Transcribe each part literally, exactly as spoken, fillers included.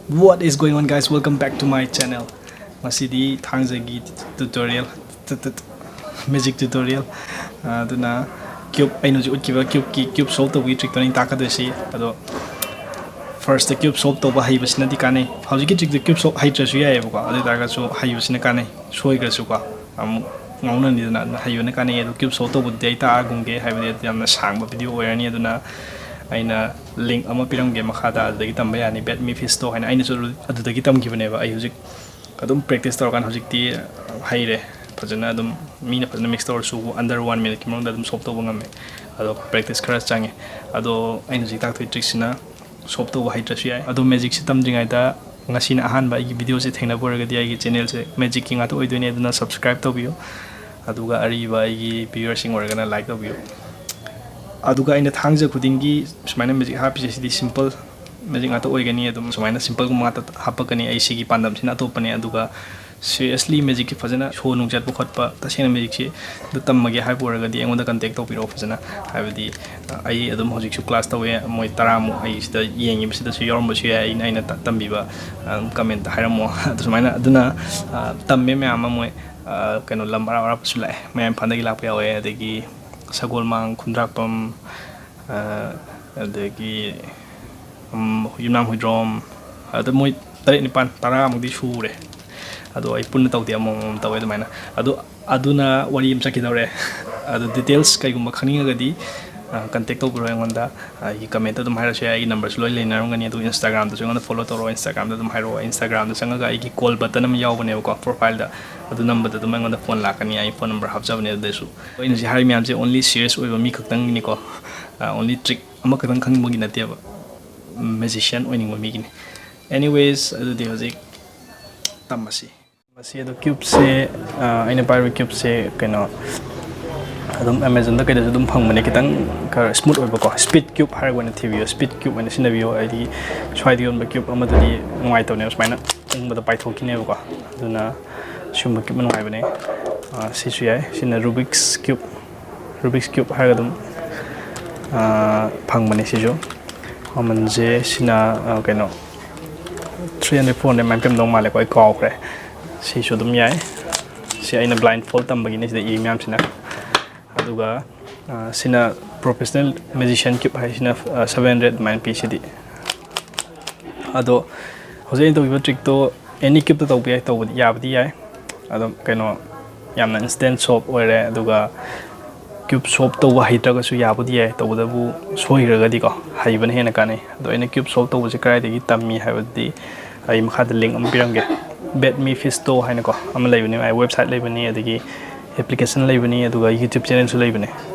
What is going on, guys? Welcome back to my channel. ꯉꯁꯤꯗꯤ ꯊꯥꯡꯖꯒꯤ tutorial, magic tutorial. ꯑꯗꯨꯅ cube, ꯑꯩꯅ ꯍꯧꯖꯤꯛ ꯎꯠꯈꯤꯕ cubeꯀꯤ, cube solve ꯇꯧꯕꯒꯤ trickꯇꯣ ꯑꯩꯅ ꯇꯥꯛꯀꯗꯣꯏꯁꯤ꯫ ꯑꯗꯣ firstꯇ cube solve ꯇꯧꯕ ꯍꯩꯕꯁꯤꯅꯗꯤ ꯀꯥꯟꯅꯩ꯫ ꯍꯧꯖꯤꯛꯀꯤ trickꯇꯣ cube solve ꯍꯩꯇ꯭ꯔꯁꯨ ꯌꯥꯏꯑꯕꯀꯣ, ꯑꯗꯨ ꯑꯣꯏ ꯇꯥꯔꯒꯁꯨ ꯍꯩꯕꯁꯤꯅ ꯀꯥꯟꯅꯩ꯫ ꯁꯣꯏꯈ꯭ꯔꯁꯨꯀꯣ ꯑꯃꯨꯛ ꯉꯥꯎꯅꯅꯤꯗꯅ꯫ ꯑꯗꯨꯅ ꯍꯩꯕꯅ ꯀꯥꯟꯅꯩ꯫ ꯑꯗꯣ cube solve ꯇꯧꯕꯗꯤ ꯑꯩ ꯇꯥꯛꯑꯒꯨꯝꯒꯦ, ꯍꯥꯏꯕꯗꯤ ꯑꯗꯨ ꯌꯥꯝꯅ ꯁꯥꯡꯕ video ꯑꯣꯏꯔꯅꯤ꯫ ꯑꯗꯨꯅ ꯑꯩꯅ link ꯑꯃ ꯄꯤꯔꯝꯒꯦ ꯃꯈꯥꯗ, ꯑꯗꯨꯗꯒꯤ ꯇꯝꯕ ꯌꯥꯅꯤ, Bet Me Fisto ꯍꯥꯏꯅ꯫ ꯑꯩꯅꯁꯨ ꯑꯗꯨ-, ꯑꯗꯨꯗꯒꯤ ꯇꯝꯈꯤꯕꯅꯦꯕ꯫ ꯑꯩ ꯍꯧꯖꯤꯛ ꯑꯗꯨꯝ practice ꯇꯧꯔꯀꯥꯟꯗ ꯍꯧꯖꯤꯛꯇꯤ ꯍꯩꯔꯦ ꯐꯖꯅ꯫ ꯑꯗꯨꯝ ꯃꯤꯅ ꯐꯖꯅ mix ꯇꯧꯔꯁꯨ under one minuteꯀꯤ ꯃꯅꯨꯡꯗ ꯑꯗꯨꯝ solve ꯇꯧꯕ ꯉꯝꯃꯦ꯫ ꯑꯗꯣ practice ꯈꯔ ꯆꯪꯉꯦ꯫ ꯑꯗꯣ ꯑꯩꯅ ꯍꯧꯖꯤꯛ ꯇꯥꯛꯇꯣꯏ trickꯁꯤꯅ solve ꯇꯧꯕ ꯍꯩꯇ꯭ꯔꯁꯨ ꯌꯥꯏ꯫ ꯑꯗꯣ magicꯁꯦ ꯇꯝꯗ꯭ꯔꯤꯉꯩꯗ ꯉꯁꯤꯅ ꯑꯍꯥꯟꯕ ꯑꯩꯒꯤ videoꯁꯦ ꯊꯦꯡꯅꯕ ꯑꯣꯏꯔꯒꯗꯤ ꯑꯩꯒꯤ channelꯁꯦ magicꯀꯤ ꯉꯥꯛꯇ ꯑꯣꯏꯗꯣꯏꯅꯦ, ꯑꯗꯨꯅ subscribe ꯇꯧꯕꯤꯌꯨ꯫ ꯑꯗꯨꯒ ꯑꯔꯤꯕ ꯑꯩꯒꯤ viewerꯁꯤꯡ ꯑꯣꯏꯔꯒꯅ like ꯇꯧꯕꯤꯌꯨ꯫ ꯑꯗꯨꯒ ꯑꯩꯅ ꯊꯥꯡꯖ ꯈꯨꯗꯤꯡꯒꯤ ꯁꯨꯃꯥꯏꯅ magic ꯍꯥꯞꯄꯤꯁꯦ, ꯁꯤꯗꯤ simple magic ꯉꯥꯛꯇ ꯑꯣꯏꯒꯅꯤ꯫ ꯑꯗꯨꯝ ꯁꯨꯃꯥꯏꯅ simpleꯒꯨꯝꯕ ꯉꯥꯛꯇ ꯍꯥꯞꯄꯛꯀꯅꯤ꯫ ꯑꯩ ꯁꯤꯒꯤ ꯄꯥꯟꯗꯝꯁꯤꯅ ꯑꯇꯣꯞꯄꯅꯦ꯫ ꯑꯗꯨꯒ seriously magicꯀꯤ ꯐꯖꯅ show ꯅꯨꯡ ꯆꯠꯄ ꯈꯣꯠꯄ, ꯇꯁꯦꯡꯅ magicꯁꯤ ꯑꯗꯨ ꯇꯝꯃꯒꯦ ꯍꯥꯏꯕ ꯑꯣꯏꯔꯒꯗꯤ ꯑꯩꯉꯣꯟꯗ contact ꯇꯧꯕꯤꯔꯛꯑꯣ ꯐꯖꯅ꯫ ꯍꯥꯏꯕꯗꯤ, ꯑ, ꯑꯩ ꯑꯗꯨꯝ ꯍꯧꯖꯤꯛꯁꯨ class ꯇꯧꯋꯦ꯫ ꯃꯣꯏ ꯇꯔꯥꯃꯨꯛ ꯑꯩ ꯁꯤꯗ ꯌꯦꯡꯉꯤꯕꯁꯤꯗꯁꯨ ꯌꯥꯎꯔꯝꯕꯁꯨ ꯌꯥꯏ꯫ ꯑꯩꯅ, ꯑꯩꯅ ꯇ-, ꯇꯝꯕꯤꯕ, ꯑ, commentꯇ ꯍꯥꯏꯔꯝꯃꯣ꯫ ꯑꯗꯨ ꯁꯨꯃꯥꯏꯅ ꯑꯗꯨꯅ, ꯑ, ꯇꯝꯃꯦ ꯃꯌꯥꯝ ꯑꯃ ꯃꯣꯏ, ꯑ, ꯀꯩꯅꯣ, ꯂꯝ ꯑꯔꯥꯞ ꯑꯔꯥꯞꯄꯁꯨ ꯂꯥꯛꯑꯦ꯫ ꯃꯌꯥꯝ ꯏꯝꯐꯥꯜꯗꯒꯤ ꯂꯥꯛꯄ ꯌꯥꯎꯋꯦ, ꯑꯗꯒꯤ ꯁꯒꯣꯜꯃꯥꯡ, ꯈꯨꯟꯗ꯭ꯔꯥꯛꯄꯝ, ꯑ, ꯑꯗꯒꯤ, ꯎꯝ, ꯌꯨꯝꯅꯥꯝ ꯍꯨꯏꯗ꯭ꯔꯣꯝ, ꯑꯗ ꯃꯣꯏ ꯇꯔꯦꯠ, ꯅꯤꯄꯥꯟ, ꯇꯔꯥꯃꯨꯛꯇꯤ ꯁꯨꯔꯦ꯫ ꯑꯗꯣ ꯑꯩ ꯄꯨꯟꯅ ꯇꯧꯗꯦ, ꯑꯃꯃꯝ ꯇꯧꯋꯦ ꯑꯗꯨꯃꯥꯏꯅ꯫ ꯑꯗꯣ ꯑꯗꯨꯅ ꯋꯥꯔꯤ ꯑꯃ ꯆꯠꯈꯤꯗꯧꯔꯦ꯫ ꯑꯗꯣ details ꯀꯩꯒꯨꯝꯕ ꯈꯪꯅꯤꯡꯉꯒꯗꯤ, ꯑ, contact ꯇꯧꯕꯤꯔꯣ ꯑꯩꯉꯣꯟꯗ꯫ ꯑꯩꯒꯤ commentꯇ ꯑꯗꯨꯝ ꯍꯥꯏꯔꯁꯨ ꯌꯥꯏ, ꯑꯩꯒꯤ numberꯁꯨ ꯂꯣꯏ ꯂꯩꯅꯔꯝꯒꯅꯤ꯫ ꯑꯗꯨ Instagramꯗꯁꯨ ꯑꯩꯉꯣꯟꯗ follow ꯇꯧꯔꯛꯑꯣ, Instagramꯗ ꯑꯗꯨꯝ ꯍꯥꯏꯔꯛꯑꯣ꯫ Instagramꯗ ꯆꯪꯉꯒ ꯑꯩꯒꯤ call button ꯑꯃ ꯌꯥꯎꯕꯅꯦꯕꯀꯣ profileꯗ, ꯑꯗꯨ ꯅꯝꯕꯗ ꯑꯗꯨꯝ ꯑꯩꯉꯣꯟꯗ phone ꯂꯥꯛꯀꯅꯤ꯫ ꯑꯩ phone number ꯍꯥꯞꯆꯕꯅꯦ ꯑꯗꯨꯗꯁꯨ꯫ ꯑꯩꯅ ꯍꯧꯖꯤꯛ ꯍꯥꯏꯔꯤ ꯃꯌꯥꯝꯁꯦ only serious ꯑꯣꯏꯕ ꯃꯤ ꯈꯛꯇꯪꯒꯤꯅꯤꯀꯣ꯫ ꯑ, only trick ꯑꯃꯈꯛꯇꯪ ꯈꯪꯕꯒꯤ ꯅꯠꯇꯦꯕ, magician ꯑꯣꯏꯅꯤꯡꯕ ꯃꯤꯒꯤꯅꯤ꯫ Anyways, ꯑꯗꯨꯗꯤ ꯍꯧꯖꯤꯛ ꯇꯝꯃꯁꯤ꯫ ꯃꯁꯤ ꯑꯗꯣ cubeꯁꯦ, ꯑ, ꯑꯩꯅ ꯄꯥꯏꯔꯤꯕ cubeꯁꯦ ꯀꯩꯅꯣ, ꯑꯗꯨꯝ Amazonꯗ ꯀꯩꯗꯁꯨ ꯑꯗꯨꯝ ꯐꯪꯕꯅꯦ꯫ ꯈꯤꯇꯪ ꯈꯔ smooth ꯑꯣꯏꯕꯀꯣ, speed cube ꯍꯥꯏꯔꯒ ꯑꯣꯏꯅ ꯊꯤꯕꯤꯌꯣ, speed cube ꯑꯣꯏꯅ ꯁꯤꯖꯤꯟꯅꯕꯤꯌꯣ꯫ ꯍꯥꯏꯗꯤ ꯁ꯭ꯋꯥꯏꯗ ꯌꯣꯟꯕ cube ꯑꯃꯗꯨꯗꯤ ꯅꯨꯡꯉꯥꯏꯇꯕꯅꯦꯕ, ꯁꯨꯃꯥꯏꯅ ꯎꯪꯕꯗ ꯄꯥꯏꯊꯣꯛꯈꯤꯅꯦꯕꯀꯣ꯫ ꯑꯗꯨꯅ ꯁꯤꯒꯨꯝꯕ cube ꯑꯃ ꯅꯨꯡꯉꯥꯏꯕꯅꯦ꯫ ꯑ, ꯁꯤꯁꯨ ꯌꯥꯏ꯫ ꯁꯤꯅ Rubik's cube, Rubik's cube ꯍꯥꯏꯔꯒ ꯑꯗꯨꯝ, ꯑ, ꯐꯪꯕꯅꯦ ꯁꯤꯁꯨ꯫ ꯃꯃꯜꯁꯦ ꯁꯤꯅ, ꯑ, ꯀꯩꯅꯣ, Three hundred, four hundred ꯑꯗꯨꯃꯥꯏꯅ ꯄꯤꯔꯝꯗꯧ ꯃꯥꯜꯂꯦꯀꯣ, ꯑꯩ ꯀꯥꯎꯈ꯭ꯔꯦ꯫ ꯁꯤꯁꯨ ꯑꯗꯨꯝ ꯌꯥꯏ꯫ ꯁꯤ ꯑꯩꯅ blind fold ꯇꯝꯕꯒꯤꯅꯤ ꯁꯤꯗ ꯏꯔꯤ ꯃꯌꯥꯝꯁꯤꯅ꯫ ꯑꯗꯨꯒ, ꯑ, ꯁꯤꯅ professional magician cube ꯍꯥꯏꯁꯤꯅ, ꯑ, seven hundred ꯑꯗꯨꯃꯥꯏꯅ ꯄꯤ ꯁꯤꯗꯤ꯫ ꯑꯗꯣ ꯍꯧꯖꯤꯛ ꯑꯩꯅ ꯇꯧꯈꯤꯕ trickꯇꯣ any cubeꯇ ꯇꯧꯕ ꯌꯥꯏ, ꯇꯧꯕꯗꯤ ꯌꯥꯕꯗꯤ ꯌꯥꯏ꯫ ꯑꯗꯣ ꯀꯩꯅꯣ, ꯌꯥꯝꯅ instant solve ꯑꯣꯏꯔꯦ꯫ ꯑꯗꯨꯒ cube solve ꯇꯧꯕ ꯍꯩꯇ꯭ꯔꯒꯁꯨ ꯌꯥꯕꯨꯗꯤ ꯌꯥꯏ, ꯇꯧꯕꯇꯕꯨ ꯁꯣꯏꯈ꯭ꯔꯒꯗꯤꯀꯣ, ꯍꯩꯕꯅ ꯍꯦꯟꯅ ꯀꯥꯟꯅꯩ꯫ ꯑꯗꯣ ꯑꯩꯅ cube solve ꯇꯧꯕꯁꯦ ꯀꯗꯥꯏꯗꯒꯤ ꯇꯝꯃꯤ ꯍꯥꯏꯕꯗꯤ, ꯑꯩ ꯃꯈꯥꯗ link ꯑꯃ ꯄꯤꯔꯝꯒꯦ꯫ Bet Me Fisto ꯍꯥꯏꯅꯀꯣ ꯑꯃ ꯂꯩꯕꯅꯤ, ꯃꯥꯏ website ꯂꯩꯕꯅꯤ, ꯑꯗꯒꯤ application ꯂꯩꯕꯅꯤ, ꯑꯗꯨꯒ YouTube channelꯁꯨ ꯂꯩꯕꯅꯤ,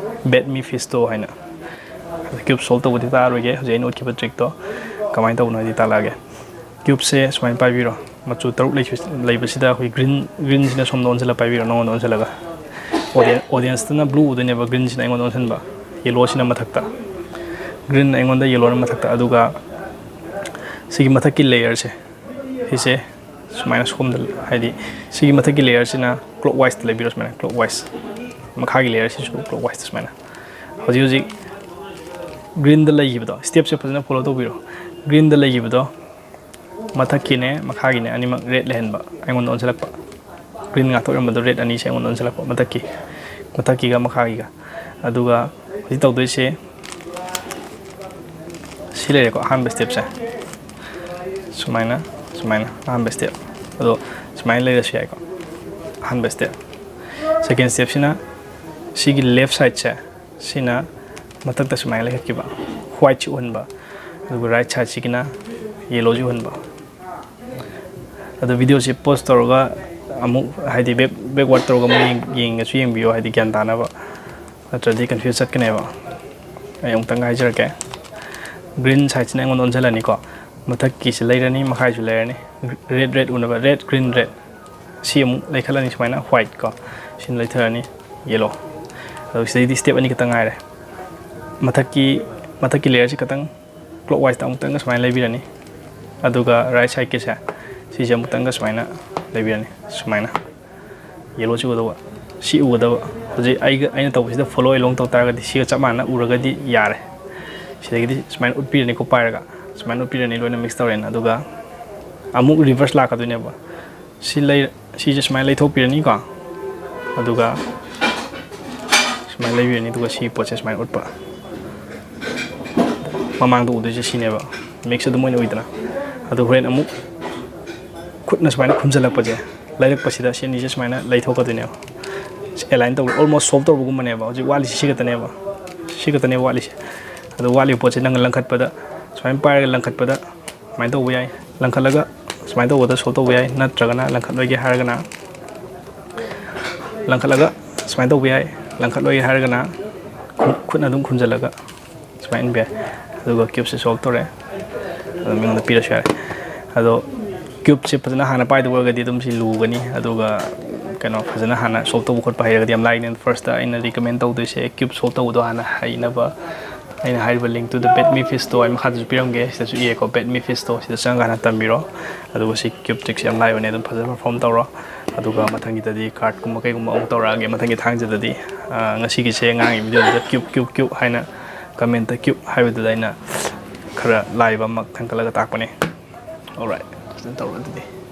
Bet Me Fisto ꯍꯥꯏꯅ꯫ ꯑꯗꯣ cube solve ꯇꯧꯕꯗꯤ ꯇꯥꯔꯣꯏꯒꯦ, ꯍꯧꯖꯤꯛ ꯑꯩꯅ ꯎꯠꯈꯤꯕ trickꯇꯣ ꯀꯃꯥꯏꯅ ꯇꯧꯕꯅꯣ ꯍꯥꯏꯗꯤ ꯇꯥꯛꯂꯛꯑꯒꯦ꯫ Cubeꯁꯦ ꯁꯨꯃꯥꯏꯅ ꯄꯥꯏꯕꯤꯔꯣ, ꯃꯆꯨ ꯇꯔꯨꯛ ꯂꯩ-, ꯂꯩꯕꯁꯤꯗ ꯑꯩꯈꯣꯏ green, greenꯁꯤꯅ ꯁꯣꯝꯗ ꯑꯣꯟꯁꯤꯜꯂ ꯄꯥꯏꯕꯤꯔꯣ, ꯅꯉꯣꯟꯗ ꯑꯣꯟꯁꯤꯜꯂꯒ꯫ Audien-, audienceꯇꯅ blue ꯎꯗꯣꯏꯅꯦꯕ, greenꯁꯤꯅ ꯑꯩꯉꯣꯟꯗ ꯑꯣꯟꯁꯤꯟꯕ, yellowꯁꯤꯅ ꯃꯊꯛꯇ, green ꯑꯩꯉꯣꯟꯗ, yellowꯅ ꯃꯊꯛꯇ꯫ ꯑꯗꯨꯒ ꯁꯤꯒꯤ ꯃꯊꯛꯀꯤ layerꯁꯦ, ꯁꯤꯁꯦ ꯁꯨꯃꯥꯏꯅ ꯁꯣꯝꯗ, ꯍꯥꯏꯗꯤ ꯁꯤꯒꯤ ꯃꯊꯛꯀꯤ layerꯁꯤꯅ clockwiseꯇ ꯂꯩꯕꯤꯔꯣ, ꯁꯨꯃꯥꯏꯅ clockwiseꯇ꯫ ꯃꯈꯥꯒꯤ layerꯁꯤꯁꯨ clockwiseꯇ ꯁꯨꯃꯥꯏꯅ꯫ ꯍꯧꯖꯤꯛ ꯍꯧꯖꯤꯛ greenꯗ ꯂꯩꯈꯤꯕꯗꯣ, stepꯁꯦ ꯐꯖꯅ follow ꯇꯧꯕꯤꯔꯣ꯫ Greenꯗ ꯂꯩꯈꯤꯕꯗꯣ ꯃꯊꯛꯀꯤꯅꯦ ꯃꯈꯥꯒꯤꯅꯦ ꯑꯅꯤꯃꯛ red ꯂꯩꯍꯟꯕ, ꯑꯩꯉꯣꯟꯗ ꯑꯣꯟꯁꯤꯜꯂꯛꯄ꯫ Green ꯉꯥꯛꯇ ꯑꯣꯏꯔꯝꯕꯗꯣ red ꯑꯅꯤꯁꯦ ꯑꯩꯉꯣꯟꯗ ꯑꯣꯟꯁꯤꯜꯂꯛꯄ, ꯃꯊꯛꯀꯤ, ꯃꯊꯛꯀꯤꯒ ꯃꯈꯥꯒꯤꯒ꯫ ꯑꯗꯨꯒ ꯍꯧꯖꯤꯛ ꯇꯧꯗꯣꯏꯁꯦ ꯁꯤ ꯂꯩꯔꯦꯀꯣ, ꯑꯍꯥꯟꯕ stepꯁꯦ꯫ ꯁꯨꯃꯥꯏꯅ, ꯁꯨꯃꯥꯏꯅ ꯑꯍꯥꯟꯕ step꯫ ꯑꯗꯣ ꯁꯨꯃꯥꯏꯅ ꯂꯩꯔꯁꯨ ꯌꯥꯏꯀꯣ, ꯑꯍꯥꯟꯕ step꯫ Second stepꯁꯤꯅ ꯁꯤꯒꯤ left sideꯁꯦ, ꯁꯤꯅ ꯃꯊꯛꯇ ꯁꯨꯃꯥꯏꯅ ꯂꯩꯈꯠꯈꯤꯕ, whiteꯁꯤ ꯎꯍꯟꯕ, ꯑꯗꯨꯒ right sideꯁꯤꯒꯤꯅ yellowꯁꯤ ꯎꯍꯟꯕ꯫ ꯑꯗꯣ videoꯁꯤ pause ꯇꯧꯔꯒ ꯑꯃꯨꯛ, ꯍꯥꯏꯗꯤ back, backward ꯇꯧꯔꯒ ꯑꯃꯨꯛ ꯌꯦꯡ-, ꯌꯦꯡꯉꯁꯨ ꯌꯦꯡꯕꯤꯌꯣ, ꯍꯥꯏꯗꯤ ꯒ꯭ꯌꯥꯟ ꯇꯥꯅꯕ, ꯅꯠꯇ꯭ꯔꯗꯤ confuse ꯆꯠꯀꯅꯦꯕ꯫ ꯑꯩ ꯑꯃꯨꯛꯇꯪꯒ ꯍꯥꯏꯖꯔꯛꯀꯦ꯫ Green sideꯁꯤꯅ ꯑꯩꯉꯣꯟꯗ ꯑꯣꯟꯁꯤꯜꯂꯅꯤꯀꯣ, ꯃꯊꯛꯀꯤꯁꯤ ꯂꯩꯔꯅꯤ, ꯃꯈꯥꯏꯁꯨ ꯂꯩꯔꯅꯤ, red, red ꯎꯅꯕ, red, green, red꯫ ꯁꯤ ꯑꯃꯨꯛ ꯂꯩꯈꯠꯂꯅꯤ ꯁꯨꯃꯥꯏꯅ, white ꯀꯣ, ꯁꯤꯅ ꯂꯩꯊꯔꯅꯤ, yellow꯫ ꯑꯗꯣ ꯁꯤꯗꯩꯗꯤ step ꯑꯅꯤ ꯈꯛꯇ ꯉꯥꯏꯔꯦ꯫ ꯃꯊꯛꯀꯤ, ꯃꯊꯛꯀꯤ layerꯁꯤ ꯈꯛꯇꯪ clockwiseꯇ ꯑꯃꯨꯛꯇꯪꯒ ꯁꯨꯃꯥꯏꯅ ꯂꯩꯕꯤꯔꯅꯤ, ꯑꯗꯨꯒ right sideꯀꯤꯁꯦ, ꯁꯤꯁꯦ ꯑꯃꯨꯛꯇꯪꯒ ꯁꯨꯃꯥꯏꯅ ꯂꯩꯕꯤꯔꯅꯤ, ꯁꯨꯃꯥꯏꯅ꯫ Yellowꯁꯤ ꯎꯒꯗꯕ, ꯁꯤ ꯎꯒꯗꯕ꯫ ꯍꯧꯖꯤꯛ ꯑꯩꯒ, ꯑꯩꯅ ꯇꯧꯕꯁꯤꯗ follow along ꯇꯧ ꯇꯥꯔꯒꯗꯤ, ꯁꯤꯒ ꯆꯞ ꯃꯥꯟꯅꯅ ꯎꯔꯒꯗꯤ ꯌꯥꯔꯦ꯫ ꯁꯤꯗꯒꯤꯗꯤ ꯁꯨꯃꯥꯏꯅ ꯎꯠꯄꯤꯔꯅꯤꯀꯣ, ꯄꯥꯏꯔꯒ ꯁꯨꯃꯥꯏꯅ ꯎꯠꯄꯤꯔꯅꯤ, ꯂꯣꯏꯅ mix ꯇꯧꯔꯦꯅ꯫ ꯑꯗꯨꯒ ꯑꯃꯨꯛ reverse ꯂꯥꯛꯀꯗꯣꯏꯅꯦꯕ꯫ ꯁꯤ ꯂꯩ, ꯁꯤꯁꯦ ꯁꯨꯃꯥꯏꯅ ꯂꯩꯊꯣꯛꯄꯤꯔꯅꯤꯀꯣ, ꯑꯗꯨꯒ ꯁꯨꯃꯥꯏꯅ ꯂꯩꯕꯤꯔꯅꯤ, ꯑꯗꯨꯒ ꯁꯤ ꯄꯣꯠꯁꯦ ꯁꯨꯃꯥꯏꯅ ꯎꯠꯄ, ꯃꯃꯥꯡꯗ ꯎꯗꯣꯏꯁꯦ ꯁꯤꯅꯦꯕ, mix ꯑꯗꯨꯝ ꯑꯣꯏꯅ ꯎꯏꯗꯅ꯫ ꯑꯗꯨ ꯍꯣꯔꯦꯟ ꯑꯃꯨꯛ ꯈꯨꯠꯅ ꯁꯨꯃꯥꯏꯅ ꯈꯨꯝꯖꯤꯜꯂꯛꯄꯁꯦ, ꯂꯩꯔꯛꯄꯁꯤꯗ ꯁꯤ ꯑꯅꯤꯁꯦ ꯁꯨꯃꯥꯏꯅ ꯂꯩꯊꯣꯛꯀꯗꯣꯏꯅꯦꯕ꯫ Align ꯇꯧꯕ, almost solve ꯇꯧꯕꯒꯨꯝꯕꯅꯦꯕ꯫ ꯍꯧꯖꯤꯛ ꯋꯥꯠꯂꯤꯁꯤ ꯁꯤ ꯈꯛꯇꯅꯦꯕ, ꯁꯤ ꯈꯛꯇꯅꯦꯕ ꯋꯥꯠꯂꯤꯁꯦ꯫ ꯑꯗꯣ ꯋꯥꯠꯂꯤꯕ ꯄꯣꯠꯁꯦ ꯅꯪꯅ ꯂꯪꯈꯠꯄꯗ, ꯁꯨꯃꯥꯏꯅ ꯄꯥꯏꯔꯒ ꯂꯪꯈꯠꯄꯗ ꯁꯨꯃꯥꯏꯅ ꯇꯧꯕ ꯌꯥꯏ꯫ ꯂꯪꯈꯠꯂꯒ ꯁꯨꯃꯥꯏꯅ ꯇꯧꯕꯗ solve ꯇꯧꯕ ꯌꯥꯏ, ꯅꯠꯇ꯭ꯔꯒꯅ ꯂꯪꯈꯠꯂꯣꯏꯒꯦ ꯍꯥꯏꯔꯒꯅ ꯂꯪꯈꯠꯂꯒ ꯁꯨꯃꯥꯏꯅ ꯇꯧꯕ ꯌꯥꯏ꯫ ꯂꯪꯈꯠꯂꯣꯏꯒꯦ ꯍꯥꯏꯔꯒꯅ ꯈꯨꯠ-, ꯈꯨꯠꯅ ꯑꯗꯨꯝ ꯈꯨꯝꯖꯤꯜꯂꯒ ꯁꯨꯃꯥꯏꯅ ꯏꯟꯕ ꯌꯥꯏ꯫ ꯑꯗꯨꯒ cubeꯁꯦ solve ꯇꯧꯔꯦ꯫ ꯑꯗꯨꯝ ꯃꯤꯉꯣꯟꯗ ꯄꯤꯔꯁꯨ ꯌꯥꯔꯦ꯫ ꯑꯗꯣ cubeꯁꯦ ꯐꯖꯅ ꯍꯥꯟꯅ ꯄꯥꯏꯗꯕ ꯑꯣꯏꯔꯒꯗꯤ ꯑꯗꯨꯝ ꯁꯤ ꯂꯨꯒꯅꯤ꯫ ꯑꯗꯨꯒ ꯀꯩꯅꯣ, ꯐꯖꯅ ꯍꯥꯟꯅ solve ꯇꯧꯕ ꯈꯣꯠꯄ ꯍꯩꯔꯒꯗꯤ ꯌꯥꯝ ꯂꯥꯏꯅꯤ꯫ Firstꯇ ꯑꯩꯅ recommend ꯇꯧꯗꯣꯏꯁꯦ cube solve ꯇꯧꯕꯗꯣ ꯍꯥꯟꯅ ꯍꯩꯅꯕ꯫ ꯑꯩꯅ ꯍꯥꯏꯔꯤꯕ linkꯇꯨꯗ, Badmefistꯇꯣ ꯑꯩ ꯃꯈꯥꯗꯁꯨ ꯄꯤꯔꯝꯒꯦ, ꯁꯤꯗꯁꯨ ꯏꯌꯦꯀꯣ, Badmefistꯇꯣ, ꯁꯤꯗ ꯆꯪꯉꯒ ꯍꯥꯟꯅ ꯇꯝꯕꯤꯔꯣ꯫ ꯑꯗꯨꯒ ꯁꯤ cube trickꯁꯦ ꯌꯥꯝ ꯂꯥꯏꯕꯅꯦ, ꯑꯗꯨꯝ ꯐꯖꯅ perform ꯇꯧꯔꯣ꯫ ꯑꯗꯨꯒ ꯃꯊꯪꯒꯤꯗꯗꯤ cardꯀꯨꯝꯕ ꯀꯩꯒꯨꯝꯕ ꯑꯃꯨꯛ ꯇꯧꯔꯛꯑꯒꯦ ꯃꯊꯪꯒꯤ ꯊꯥꯡꯖꯗꯗꯤ꯫ ꯑ, ꯉꯁꯤꯒꯤꯁꯦ ꯉꯔꯥꯡꯒꯤ videoꯗꯨꯗ cube, cube, cube ꯍꯥꯏꯅ commentꯇ cube ꯍꯥꯏꯕꯗꯨꯗ ꯑꯩꯅ ꯈꯔ ꯂꯥꯏꯕ ꯑꯃ ꯈꯟꯒꯠꯂꯒ ꯇꯥꯛꯄꯅꯦ꯫ Alright, ꯐꯖꯅ ꯇꯧꯔꯣ ꯑꯗꯨꯗꯤ꯫